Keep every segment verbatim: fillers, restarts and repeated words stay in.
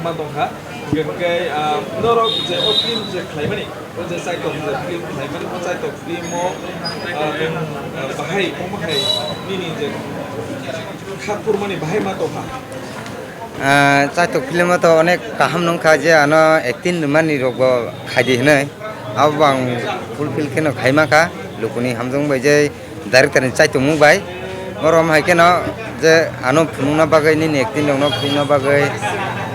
Ma tongkha, hwnkhe, ah, norok je o film je khlaimani, o je Chaitok je film khlaimani, o Chaitok film o, ah, nwng, ah, bahai, omo hai nini je kha phurmani bahai ma tongkha? Ah, Chaitok film o to onek kaham nungkha je ano acting rwmani rokbo khaidi hinwi. Abo ang fulfill kheno khaima kha, lukuni hamjwng bai je director ni chaitomung bai. Borom hai kheno je ano phunukna bagwi, nini acting rokno phunukna bagwi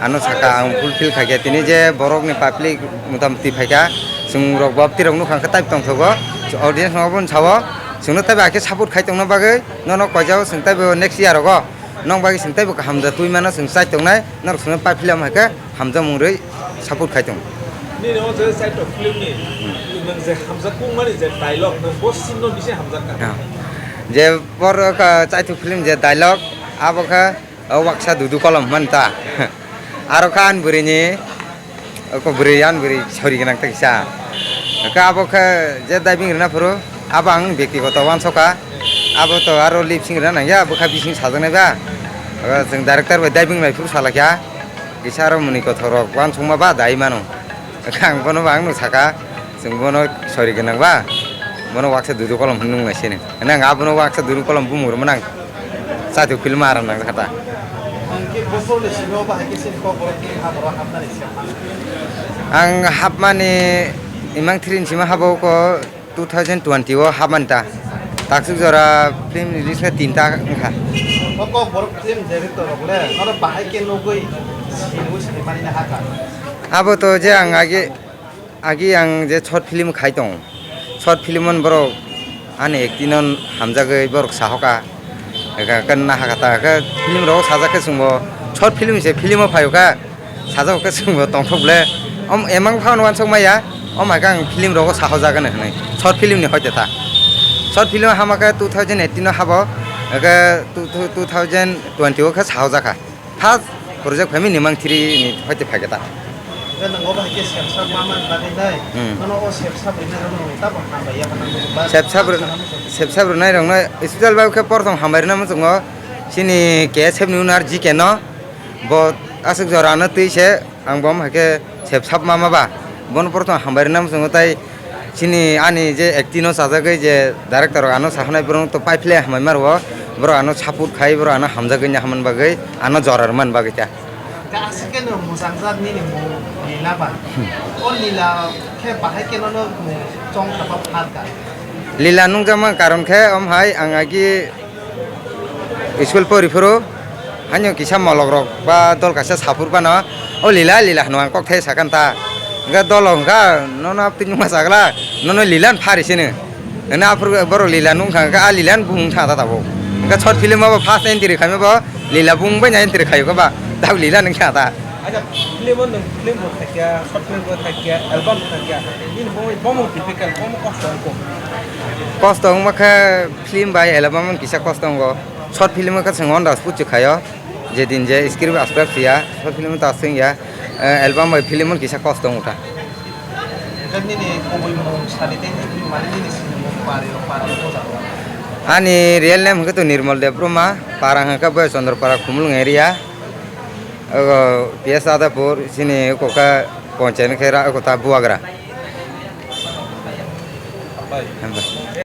ano saka ang fulfill khaikha. Tini je borokni public motamoti phaikha, chwng rok bo twi rok nukha khe type tongthogo, audience rok bo sao, chwngno taibo hakhe support khai tongna bagwi nono koijao chwng taibo next year rogo. Nokni bagwi chwng teibo kaham ja twi mano, chwng chai tongnai, norok chwngno pai film hai khe hamjakmung rwi support khai tongo. Nini o je Chaitok film ni nwng je hamjak kung mani je dialogue, nwng bo scene no bisi hamjak kha. Ah. Je borok, ah, Chaitok film je dialogue, abo khe, o, waksa dudu kolom hwnmani ta. Aro khe ani bwrwi ni, Oko bwrwi, ani bwrwi sori gwnang ta kisa. Hwnkhe abo khe je diving rwna phuru, abo ang bektigoto uansukha. Abo to aro lip sync rwna nangya, bwkha bising sajaknai ba. Abo chwng director bai diving bai phuru salaikha. Kisa aro mwnwi kothok rok uansukma ba dai mano. Hwnkhe ang bono bo ang no saka, chwng bono sori gwnang ba. Bono waksa dudu kolom hwnwi nung lai sini. Hwnwi ang abono waksa dudu kolom bumung rwmani ang. Chaitok film aram nang kha ta. Ang khe bosorni simi o bahai khe sini kok borok film ha borok hapnani se. Ang hapmani imang thrin sima habo ko two thousand twenty o hapmani ta. Taksuk jora film release khe tinta wngkha. O kok borok film director rok le, oro bahai khe nugwi sinwi sini mani na haka. Abo to je ang age Agi ang je short film khai tong, short film on borok ani acting on hamjagwi borok sahoka, eka kan nahaka ta khe film rok sajak khe chwngbo short film se film o phaio kha, sajak khe chwngbo tongthok ble, om emang phano uansuk maya, om hai khe ang film rogo sahojak hinwi short film ni hoite ta, short film hama khe two thousand eighteen o habo, eka two, two, two thousand twenty o khe sahojak kha. First project phaimani mang thri ni hoite phaikhe ta. Hwnkhe nwng obo hai khe sepsap ma man bagwi dai. Hmm. Nono o sepsap rwna rwno nwng tamo hambai ya phano ba sepsap rw-, sana muchung. Sepsap rwnai rokno special bai khe portong hambai rwna muchungo chini K S F ni owner G K no. Bo aswk jora ano twi se ang bo hai khe sepsap ma ma ba. Bono portong hambai rwna muchungo tai Chini ani je acting no chajagwi je director rok ano sahonai borok to paiphle hamai ma rwo, borok ano support khai, borok ano hamjagwi hamani bagwi, ano jora rwmani bagwi ta. Aswk khe no mwchang jak nini mung Lila ba. O Lila khe bahai khe nono mung chong kha ba phalka. Lila nungjakma karon khe om hai ang agi School pori phuru, haino kisa molok rok ba dol kaisa saphur phano, "O Lila, Lila," hwnwi ang kok thai sakha ta. Hwnkhe dolo hwnkha, "Nono abtwi nungma chagla, nono Lila ni phari sini." Hwnwi aphuru borok Lila nungkha, hwnkhe a Lila ni bumung thangkha ta tabuk. Hwnkhe short film o bo first entry khaima bo Lila bumung bai no entry khaio ba, tabuk Lila nungkha ta. Acha, film o nwng film bo thakya, short film bo thakya, album bo thakya. Nini bo, bo mo difficult, bo mo kosto wngkha. Kosto wngma khe film bai album wng kisa kosto wngo. Short film wngkha chwng ondas puchu khaio. Je din je script aswk phiya, short film ta swngya. Eh, album bai film wng kisa kosto wngkha. Nini kubui mung sadi tei nini mani nini sinimung pari rok pari rok. Ani real name hwnkhe to Nirmal Debbarma, para hwnkhe Boya Chandrapara Khumulwng area. Ogo P S Adapur, chini eko kha ponchayat ni khe ra eko ta Buagra. Hambai.